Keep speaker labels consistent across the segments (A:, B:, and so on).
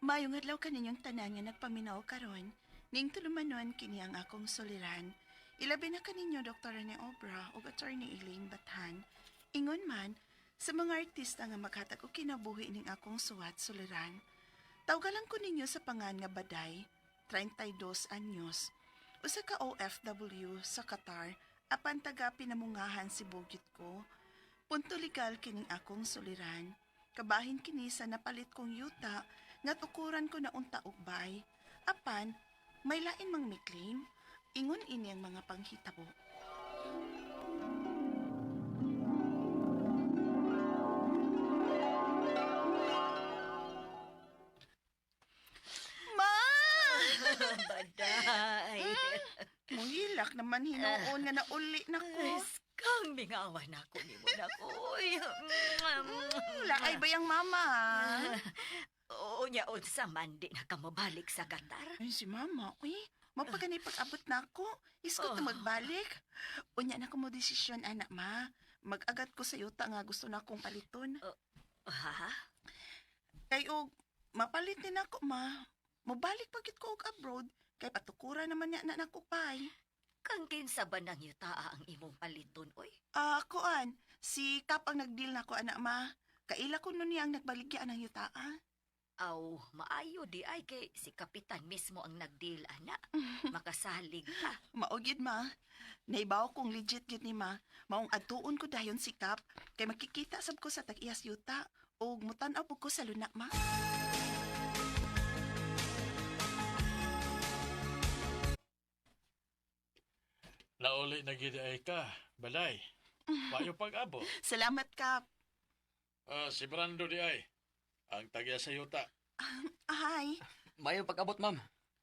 A: Maayong adlaw kaninyong tanan nga nagpaminaw karon. Ning tulumanon kini ang akong suliran. Ilabi na kaninyo Dr. Rene Obra ug Attorney Elaine Bathan. Ingon man sa mga artista nga maghatag og kinabuhi ning akong suwat suliran. Tawgalan ko ninyo sa pangan nga Baday, 32 anyos. Usa ka OFW sa Qatar apan taga Pinamungahan Cebu gyud ko. Punto legal kining akong suliran. Kabahin kini sa napalit kong yuta nga tukuran ko na unta og bay. Apan, may lain mang miklaim. Ingon ini ang mga panghitabo. Ma!
B: Baday.
A: Muhilak naman hinuon nga nauli na ko.
B: Kang mingawan ako ni mo na ko.
A: Laay ba yung mama?
B: Oo niya, unsa man di na ka mabalik sa Qatar.
A: Ay, si mama, uy. Mapagani pag-abot na ako. Isko oh.
B: Oh.
A: Magbalik. Unya na ko mo desisyon, anak ma. Mag-agat ko sa yuta nga gusto na akong paliton.
B: Ha?
A: Kay og mapalit din ako, ma. Mobalik pagit ko og abroad. Kay patukura naman niya na nako pay.
B: Kang kinsa ba nang yutaa ang imong paliton, oy?
A: Ah, kuan, si Kap ang nagdeal na ko, anak ma. Kaila ko nun niya ang nagbaligya ng yutaa.
B: Aw, maayo di ay kay si kapitan mismo ang nagdeal, ana. Makasalig ka.
A: Maugid ma. Naibaw kong legit gyud ni ma. Maong adtuon ko dayon si Kap kay makikita sab ko sa tag-iyas yuta ug mutan-aw pud ko sa luna ma.
C: Nauli na gid ay ka, balay. Wayo pag-abo.
A: Salamat Kap.
C: Ah, si Brando di ay. Ang tagya sa yuta.
A: Hi.
D: Maayong pag-abot, ma'am.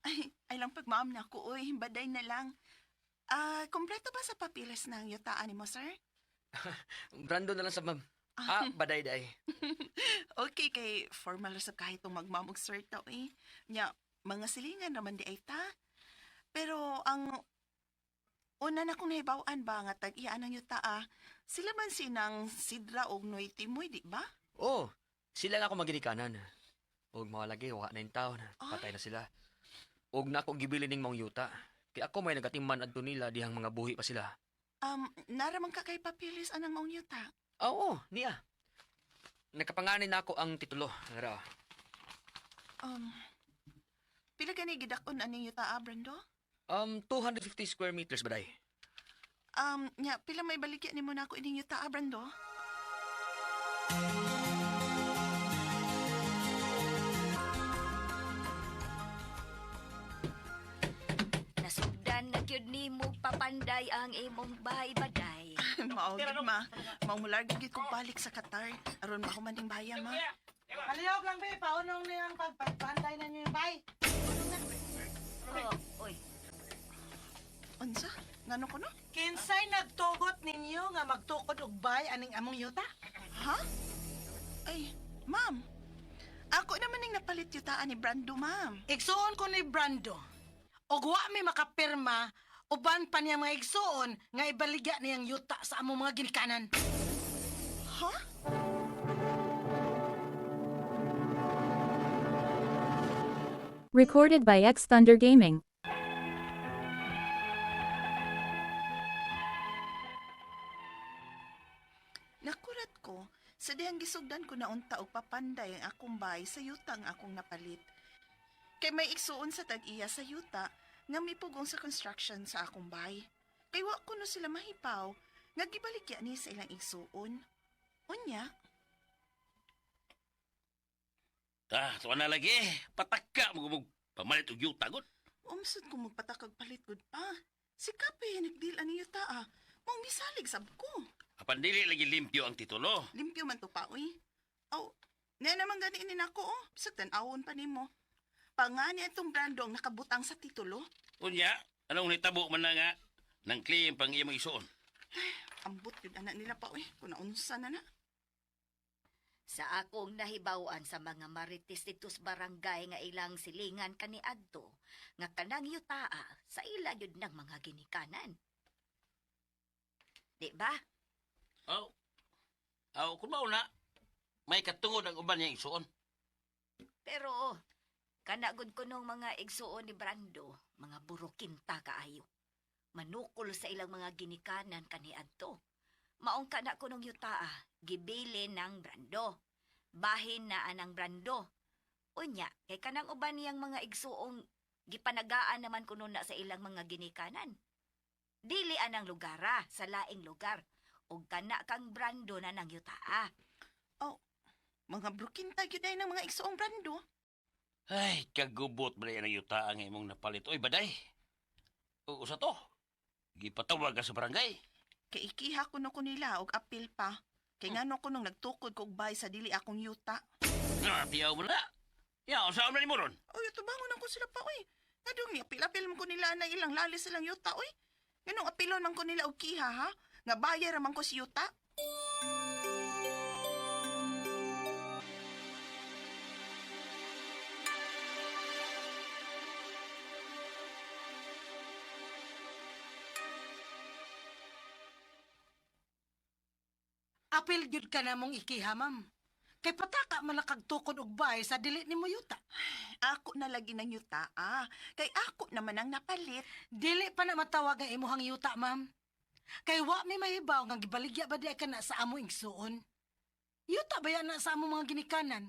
A: Ay, ay lang pagmaam na ako, uy. Baday na lang. Ah, kompleto ba sa papiles ng yutaan nimo, sir?
D: Brando na lang sa ma'am. Ah, baday day.
A: Okay, kay formal ra sa kahit tong magma'am og sir ta, eh. Nya, mga silingan naman di ay ta. Pero ang una na kong nahibaw-an ba nga tag-iyaan ang yuta ah, sila man sinang Sidra og Noy Timoy, di ba?
D: Oh, sila nga ako maginikanan. Og mga lagi, wa na yung taon. Patay na sila. Og na ako gibili ning maong yuta. Kaya ako may nagatiman adto nila dihang mga buhi pa sila.
A: Naramang ka kay papilis anang maong yuta.
D: Ah, oo, niya. Nakapanganin na ako ang titulo. Nara.
A: Pila gani gidakon aning yuta ah, Brando?
D: 250 square meters baday.
A: Nya, pila may baligya nimo na ako ining yuta ah, Brando?
B: Nasugdan na gyud nimo papanday ang imong bay, baday.
A: Mao gid ma. Mao mularga gid kong balik sa Qatar aron mahuman ning baya ma.
E: Palihog lang, be. Paunong na yung pagpanday na niyo yung bay.
B: Oh, oy.
A: Unsa? Ngano ko no?
E: Kinsay nagtugot ninyo nga magtukod og bay aning among yuta?
A: Ha? Ay, ma'am. Ako naman ning napalit yutaan ni Brando, ma'am.
E: Igsuon ko ni Brando. Og wa mi makapirma uban pa niya mga igsuon nga ibaligya niyang yuta sa among mga ginikanan.
A: Ha?
F: Recorded by X Thunder Gaming.
A: Nakurat ko, sa dihang gisugdan ko na unta og papanday ang akong bay sa yuta ang akong napalit. Kay may igsuon sa tag-iya sa yuta nga mipugong sa construction sa akong bay. Kay wa ko no sila mahipaw nga gibaligya ni sa ilang igsuon. Unya,
G: Ah, tuwa na lagi. Pataka mo kumug pamalit og yuta gud.
A: Umsod ko magpatakag palit gud pa. Si Kape, nagdeal ani yuta ah. Maong misalig sab ko.
G: Apan dili lagi limpyo ang titulo.
A: Limpyo man to pa, uy. Aw, na naman gani ni nako, oh. Bisag tan-awon pa nimo. Pangani itong Brando ang nakabutang sa titulo.
G: Unya, anong nitabo man na nga nang claim pang iyang isuon.
A: Ambot yun anak nila pa, uy. Kung naunsa na na.
B: Sa akong nahibaw-an sa mga marites dito sa barangay nga ilang silingan kaniadto, nga kanang yutaa sa ila yun ng mga ginikanan. Di ba?
G: Aw. Aw, kung mao na, may katungod ang uban niyang isuon.
B: Pero Kana gud kunong mga igsuon ni Brando, mga burukinta kaayo. Manukol sa ilang mga ginikanan kaniadto. Maong kana kunong yutaa, gibili ng Brando. Bahin na anang Brando. Unya, kay kanang uban niyang mga igsuong gipanagaan naman kuno na sa ilang mga ginikanan. Dili anang lugara sa laing lugar ug kana kang Brando na nang yutaa.
A: Oh, mga brukinta gyud ay ng mga igsuong Brando.
G: Ay, kagubot ba ang yuta ang imong napalit. Oy, baday. O, usa to. Gipatawag ka sa barangay.
A: Kay ikiha kuno ko nila og apil pa. Kay ngano ko nung nagtukod ko og bay sa dili akong yuta.
G: Na, tiyaw mo na. Ya, usa man nimo ron.
A: Oy, tubangon ako sila pa oy. Ngadong ni apil-apil man ko nila na ilang lali silang yuta oy. Nganong apilon man ko nila og kiha ha? Nga bayar man ko si yuta.
E: Apil gyud ka na mong ikiha, ma'am. Kay pataka man lang kag tukod og bahay sa dili nimo yuta.
A: Ako na lagi ng yuta ah. Kay ako naman ang napalit.
E: Dili pa na matawag ang imuhang yuta, ma'am. Kay wa mi mahibaw nga gibaligya ba di ka na sa amo igsuon. Yuta ba yan na sa amo mga ginikanan?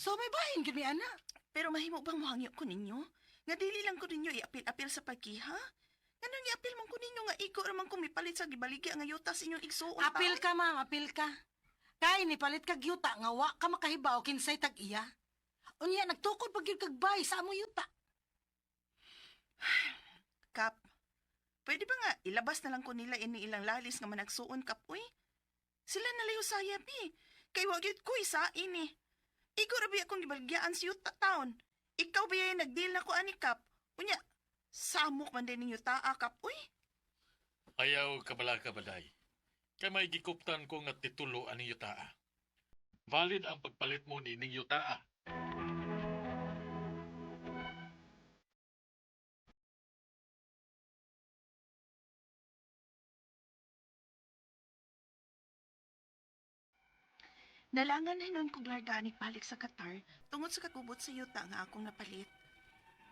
E: So may bahin gyud mi ana.
A: Pero mahimo bang mohangyo ko ninyo? Nga dili lang ko ninyo iapil-apil sa pagkiha? Nganong iapil man ko ninyo nga igo raman ko mipalit sa gibaligya nga yuta sa inyong igsuon pa?
E: Apil ka, ma'am, apil ka. Kay ni palit kag yuta nga wa ka makahibaw kinsay tag iya. Unya nagtukod pa gyud kag bay sa amo yuta.
A: Kap, pwede ba nga ilabas na lang ko nila ini ilang lalis nga managsuon, Kap, uy? Sila na layo sayab eh. Kay wa gyud ko isa ini. Igo ra biya akong gibalyaan si yuta town. Ikaw ba yung nagdeal na ko ani, Kap? Unya, samok man din ninyo taa, Kap, uy.
C: Ayaw kabala ka, baday. Kay may gikuptan ko nga titulo aning yutaa. Valid ang pagpalit mo nining yutaa.
A: Nalangan na nun kong larganik balik sa Qatar tungod sa kagubot sa yuta nga akong napalit.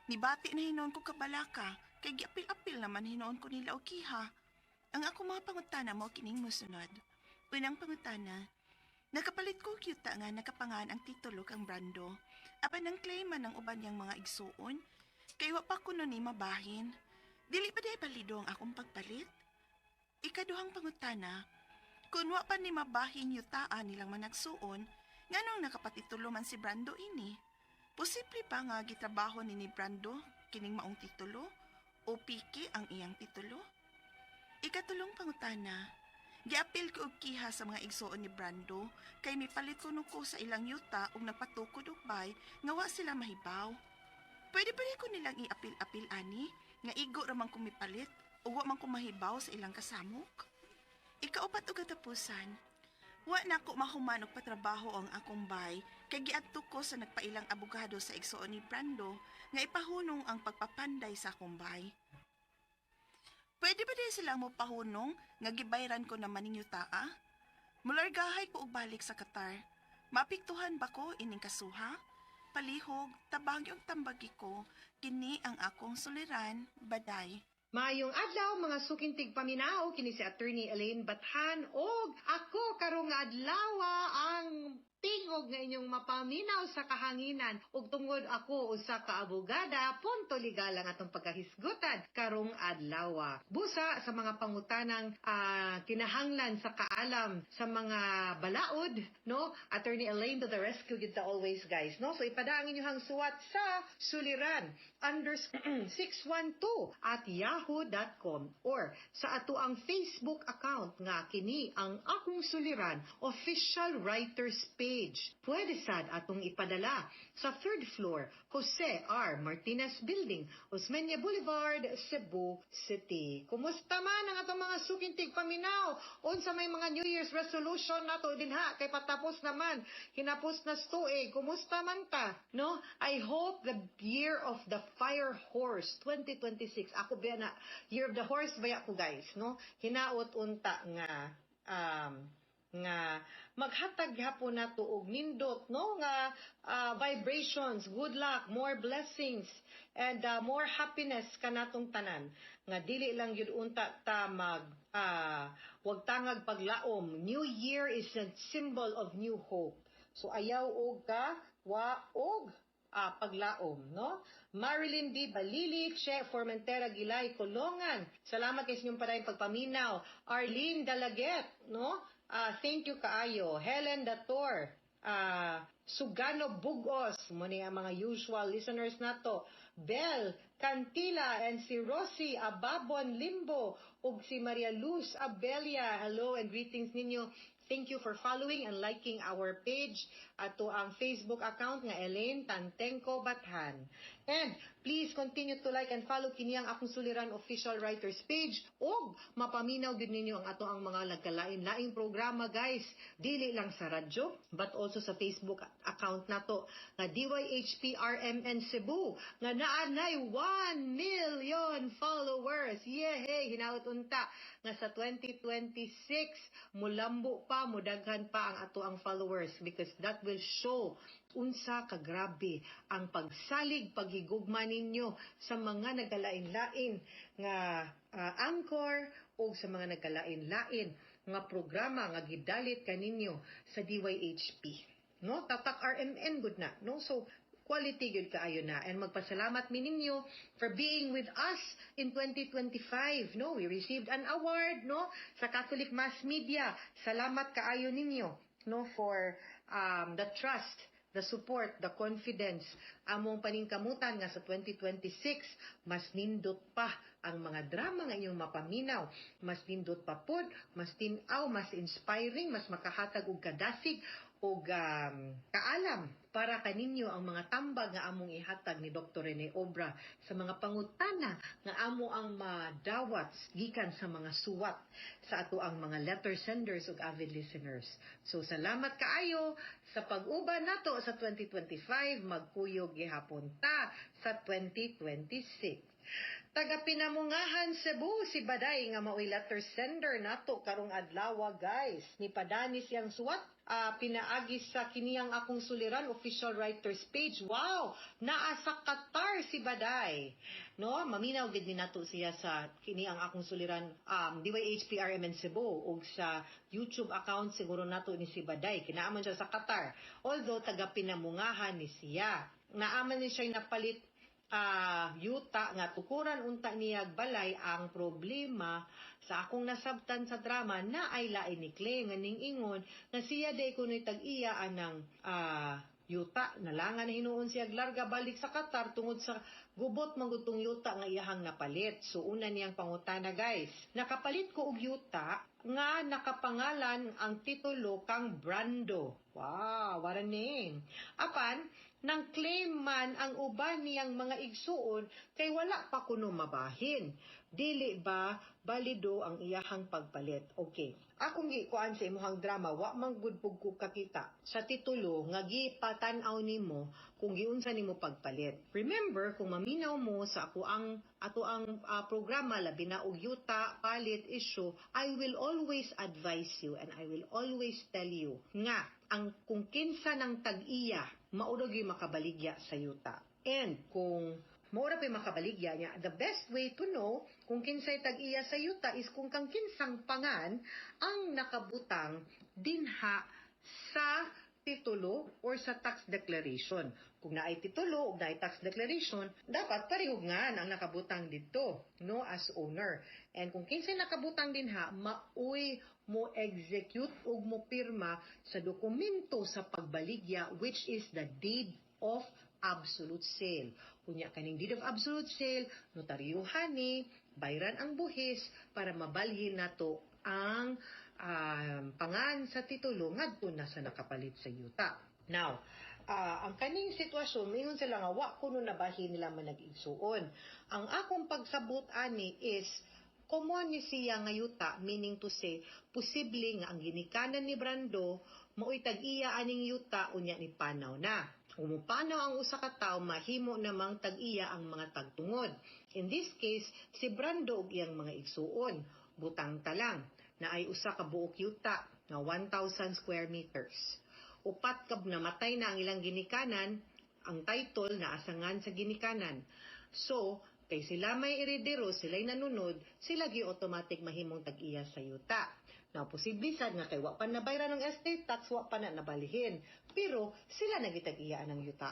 A: Nibati na hinon ko kabalaka kay giapil-apil naman hinoon ko nila og kiha. Ang ako mga pangutana mo kining mosunod. Unang pangutana, nakapalit ko og yuta nga nakapangan ang titulo kang Brando. Apan ang claim man ng uban niyang mga igsuon, kay wa pa kuno ni mabahin. Dili ba day balido ang akong pagpalit? Ikaduhang pangutana, kung wa pa ni mabahin yutaan nilang managsuon, nganong nakapatitulo man si Brando ini? Posible pa nga gitrabaho ni Brando kining maong titulo o piki ang iyang titulo? Ikatulong pangutana, giapil ko og kiha sa mga igsuon ni Brando kay mipalit kuno ko sa ilang yuta ug nagpatukod og bay nga wa sila mahibaw. Pwede pa rin ko nilang iapil-apil ani nga igo ra man kong mipalit ug wa man ko mahibaw sa ilang kasamok? Ikaupat og katapusan, wa na ko mahuman og patrabaho ang akong bay kay giadto ko sa nagpailang abogado sa igsuon ni Brando nga ipahunong ang pagpapanday sa akong bay. Pwede ba din sila mo pahunong nga gibayran ko naman ninyo taa? Mulargahay ko og balik sa Qatar. Maapektuhan ba ko ining kasuha? Palihog, tabang yung tambagi ko, kini ang akong suliran, baday.
F: Maayong adlaw mga suking tigpaminaw kini si Attorney Elaine Bathan og ako karong adlaw ang tingog nga inyong mapaminaw sa kahanginan ug tungod ako usa ka abogada, punto legal ang atong pagkahisgutan karong adlaw. Busa sa mga pangutanang kinahanglan sa kaalam sa mga balaod, no? Attorney Elaine to the rescue gid ta always, guys, no? So ipada ang inyong suwat sa suliran_612@yahoo.com or sa ato ang Facebook account nga kini ang Akong Suliran Official Writers Page. Pwede sad atong ipadala sa third floor, Jose R. Martinez Building, Osmeña Boulevard, Cebu City. Kumusta man ang atong mga suking tigpaminaw? Unsa may mga New Year's resolution nato dinha kay patapos naman, hinapos na tuig. Kumusta man ta? No? I hope the year of the fire horse 2026. Ako ba na year of the horse ba ko, guys, no? Hinaot unta nga Nga maghatag gihapon nato og nindot, no, nga vibrations, good luck, more blessings and more happiness kanatong tanan, nga dili lang gyud unta ta mag wag tangag paglaom. New Year is a symbol of new hope, so ayaw og ka wa og paglaom, no? Marilyn D. Balili, Che Formentera Gilay, Kolongan. Salamat kay sa inyong padayong pagpaminaw. Arlene Dalaget, no? Thank you kaayo. Helen Dator, Sugano Bugos, mo ni ang mga usual listeners nato. Bel Cantila and si Rosie Ababon Limbo ug si Maria Luz Abelia. Hello and greetings ninyo. Thank you for following and liking our page, ato ang Facebook account nga Elaine Tantenko Bathan. And please continue to like and follow kini ang Akong Suliran Official Writers page ug mapaminaw gid ninyo ang ato ang mga lagkalain-laing programa, guys. Dili lang sa radyo but also sa Facebook account nato nga DYHPRMN Cebu nga naa nay 1 million followers. Yehey, hinaot unta nga sa 2026 mulambo pa, mudaghan pa ang ato ang followers because that will show unsa kagrabe ang pagsalig, paghigugma ninyo sa mga nagkalain-lain nga anchor o sa mga nagkalain-lain nga programa nga gidalit kaninyo sa DYHP. No? Tatak RMN gud na, no? So quality gyud kaayo na, and magpasalamat mi ninyo for being with us in 2025, no? We received an award, no, sa Catholic Mass Media. Salamat kaayo ninyo, no, for the trust, the support, the confidence. Among paningkamutan nga sa 2026, mas nindot pa ang mga drama nga inyong mapaminaw, mas nindot pa pod, mas tin-aw, mas inspiring, mas makahatag og kadasig og kaalam para kaninyo ang mga tambag nga among ihatag ni Dr. Rene Obra sa mga pangutana nga amo ang madawat gikan sa mga suwat sa ato ang mga letter senders ug avid listeners. So salamat kaayo sa pag-uban nato sa 2025, magkuyog gihapon ta sa 2026. Taga Pinamungahan, Cebu, si Baday nga maoy letter sender nato karong adlaw, guys. Ni padani siyang suwat pinaagi sa kiniyang Akong Suliran Official Writers page. Wow! Naa sa Qatar si Baday. No, maminaw gid ni nato siya sa kiniyang Akong Suliran DYHPRMN Cebu ug sa YouTube account siguro nato ni si Baday. Kinaaman siya sa Qatar. Although taga Pinamungahan ni siya. Naaman ni siya napalit yuta nga tukuran unta niya balay. Ang problema, sa akong nasabtan sa drama, na ay lain ni Clay nga ning ingon nga siya day kuno'y tag-iya anang yuta. Nalangan na hinuon siya larga balik sa Qatar tungod sa gubot manggutong yuta nga iyahang napalit. So una niyang pangutana, guys: "Nakapalit ko og yuta nga nakapangalan ang titulo kang Brando." Wow, what a name. "Apan nang claim man ang uban niyang mga igsuon kay wala pa kuno mabahin. Dili ba balido ang iyahang pagpalit?" Okay. Akong gikuan sa imuhang drama, wa man gud pug ko kakita sa titulo nga gipatan-aw nimo kung giunsa nimo pagpalit. Remember, kung maminaw mo sa ako ang ato ang programa, labi na og yuta palit issue, I will always advise you and I will always tell you nga ang kung kinsa ng tag-iya, mao ra gyud makabaligya sa yuta. And kung mao ra pa'y makabaligya niya, the best way to know kung kinsay tag-iya sa yuta is kung kang kinsang pangan ang nakabutang dinha sa titulo or sa tax declaration. Kung naay titulo o naay tax declaration, dapat pareho nga ang nakabutang dito, no, as owner. And kung kinsay nakabutang dinha, maoy mo execute ug mo pirma sa dokumento sa pagbaligya, which is the deed of absolute sale. Unya kaning deed of absolute sale, notaryuhan ni, bayran ang buhis para mabalhin nato ang pangan sa titulo ngadto na sa nakapalit sa yuta. Now, ang kaning sitwasyon, mingon sila nga wa kuno nabahin nila man nag-igsuon. Ang akong pagsabot ani is common ni siya nga yuta, meaning to say, posible nga ang ginikanan ni Brando maoy tag-iya aning yuta, unya ni panaw na. Kung mupanaw ang usa ka tawo, mahimo namang tag-iya ang mga tagtungod. In this case, si Brando ug iyang mga igsuon. Butang ta lang. Na ay usa ka buok yuta nga 1,000 square meters. Upat ka namatay na ang ilang ginikanan, ang title naasangan sa ginikanan. So, kay sila may eredero, sila'y nanunod, sila gi automatic mahimong tag-iya sa yuta. Now, posible sad nga kay wa pa nabayran ng estate tax, wa pa na nabalihin. Pero sila nagitag-iya ng yuta.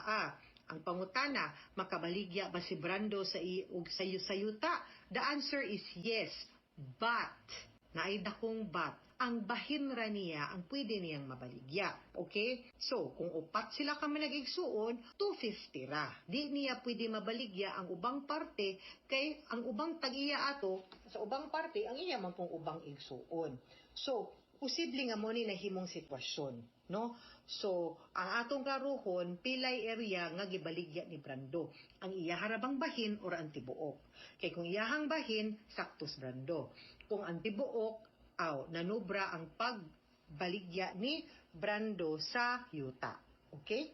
F: Ang pangutana, makabaligya ba si Brando sa i- og sa yuta? The answer is yes. But, naay dakong but, ang bahin ra niya ang pwede niyang mabaligya. Okay? So, kung upat sila ka managigsuon, 250 ra. Di niya pwede mabaligya ang ubang parte kay ang ubang tag-iya ato, sa ubang parte, ang iya man pong ubang igsuon. So, posible nga mo ni nahimong sitwasyon, no? So, ang atong karuhon, pilay area nga gibaligya ni Brando. Ang iya harabang bahin or ang tibuok? Kay kung iyahang bahin, saktos Brando. Kung ang tibuok, aw, nanubra ang pagbaligya ni Brando sa yuta. Okay?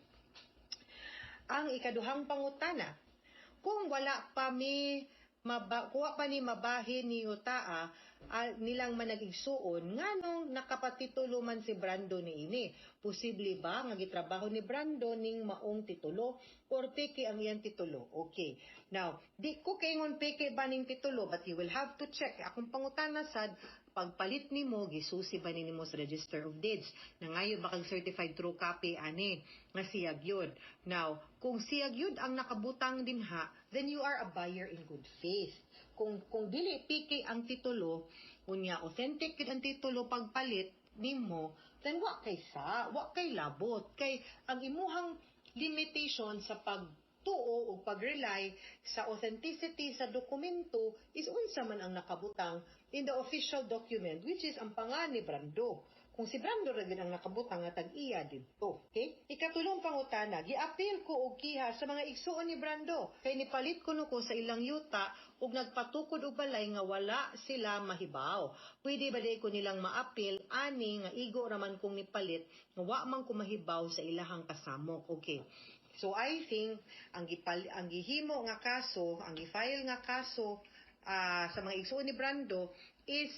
F: Ang ikaduhang pangutana, kung wala pa mi maba, kuha pa ni mabahin ni yutaa nilang managigsuon, nganong nakapatitulo man si Brando ni ini? Posible ba nga gitrabaho ni Brando ning maong titulo or peke ang iyang titulo? Okay. Now, di ko kaingon peke ba ning titulo, but you will have to check. Akong pangutana sad, pagpalit nimo, gisusi ba nimo sa Register of Deeds? Nangayo ba kag certified true copy ani nga siyag yun? Now, kung siyag yun ang nakabutang dinha, then you are a buyer in good faith. Kung dili peke ang titulo, unya authentic gyud ang titulo pagpalit nimo, then wa kay sa, wa kay labot kay ang imuhang limitation sa pagtuo o pag-rely sa authenticity sa dokumento is unsa man ang nakabutang in the official document, which is ang pangan ni Brando. Kung si Brando ra gyud ang nakabutang nga tag-iya didto. Okay? Ikatulong pangutana, giapil ko og kiha sa mga igsuon ni Brando kay nipalit kuno ko sa ilang yuta ug nagpatukod og balay nga wala sila mahibaw. Pwede ba ko nilang maapil ani nga igo raman kong nipalit nga wa man ko mahibaw sa ilahang kasamok? Okay. So I think ang gihimo nga kaso, ang gi-file nga kaso sa mga igsuon ni Brando is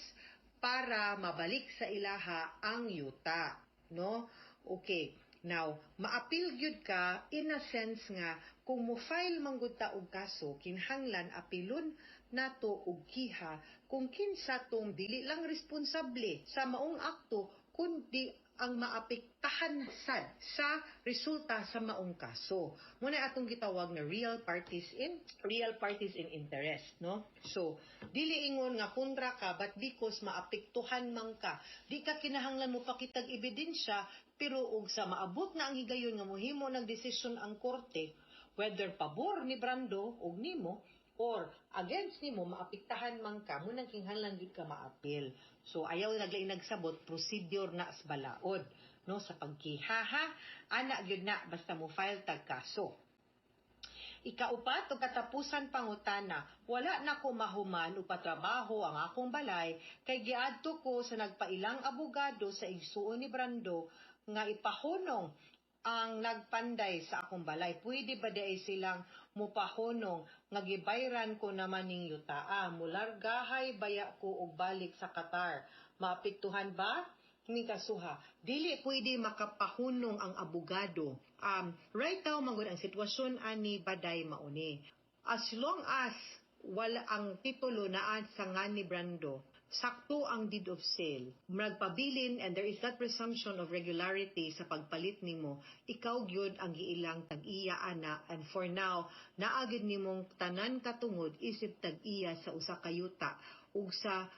F: para mabalik sa ilaha ang yuta, no? Okay. Now, maapil gyud ka in a sense nga kung mo file man gud ta og kaso, kinahanglan apilon nato og kiha kung kinsa tong dili lang responsable sa maong akto kundi ang maapektahan sad sa resulta sa maong kaso. Muna atong gitawag na real parties in interest, no? So, dili ingon nga kontra ka, but because maapektuhan man ka, di ka kinahanglan mo pakitag ebidensya, pero og sa maabot na ang higayon nga mohimo ng desisyon ang korte, whether pabor ni Brando og nimo or against nimo, maapektahan man ka mo nang kinahanglan gyud ka maapil. So ayaw naglain nagsabot, procedure na sa balaod, no, sa pagkihaha ana gyud na basta mo file tag kaso. Ikaupat o katapusan pangutana, wala na ko mahuman upatrabaho ang akong balay kay giadto ko sa nagpailang abogado sa igsuon ni Brando nga ipahunong ang nagpanday sa akong balay. Pwede ba di ay silang mupahunong nga gibayran ko naman ning yutaa? Mulargahay baya ko og balik sa Qatar? Maapektuhan ba ni kasuha? Dili pwede makapahunong ang abogado. Right now, manggod ang sitwasyon ani baday mauni. As long as wala ang titulo naa sa ngan ni Brando, sakto ang deed of sale, nagpabilin and there is that presumption of regularity sa pagpalit nimo, ikaw gyud ang giilang tag-iya ana, and for now, naa gyud nimong tanan katungod isip tag-iya sa usa ka yuta ug sa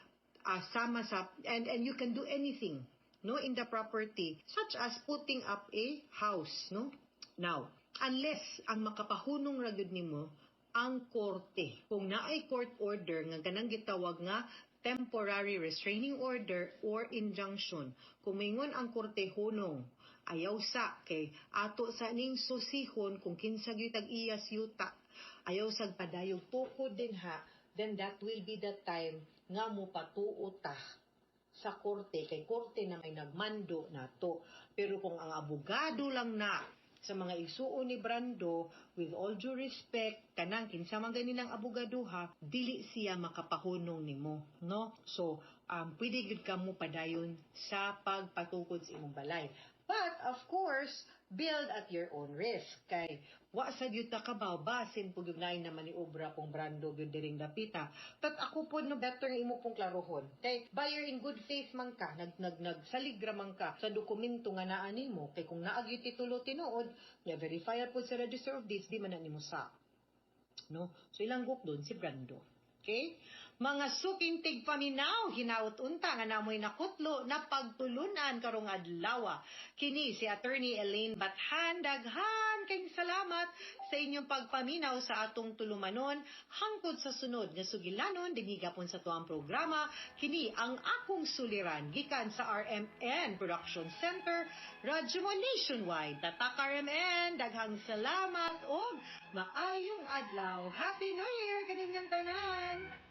F: sama sa and you can do anything, no, in the property, such as putting up a house, no? Now, unless ang makapahunong ra gyud nimo ang korte, kung naay court order nga kanang gitawag nga temporary restraining order or injunction, kung maingon ang korte hunong, ayaw sa kay ato sa ning susihon kung kinsa gyud tag-iya sa yuta, ayaw sag padayog tukod dinha, then that will be the time nga mo patuo ta sa korte kay korte na may nagmando nato. Pero kung ang abogado lang na Sa mga igsuon ni Brando, with all due respect, kanang kinsa man ganilang abogaduha, dili siya makapahunong nimo, no? So, pwede gyud ka mo padayon sa pagpatukod sa imong balay. But of course, build at your own risk kay wa sa gyud ta kabaw, basin pug yung naay na maniobra pong Brando gyud diring dapita. But ako po, no, better nga imo pong klarohon kay buyer in good faith man ka, nag nag nagsalig ra man ka sa dokumento nga naa nimo, kay kung naa gyud titulo tinuod nga verify pod sa Register of Deeds, di man na nimo sa, no? So ilang doon si Brando. Okay? Mga suking tigpaminaw, hinaut unta nga namoy nakutlo na pagtulunan karong adlaw. Kini si Attorney Elaine Bathan, daghan kayong salamat sa inyong pagpaminaw sa atong tulumanon hangtod sa sunod nga sugilanon dinhi gapon sa tuang programa, kini ang Akong Suliran, gikan sa RMN Production Center, Radyo Mo Nationwide. Tatak RMN, daghang salamat og maayong adlaw. Happy New Year kaninyong tanan.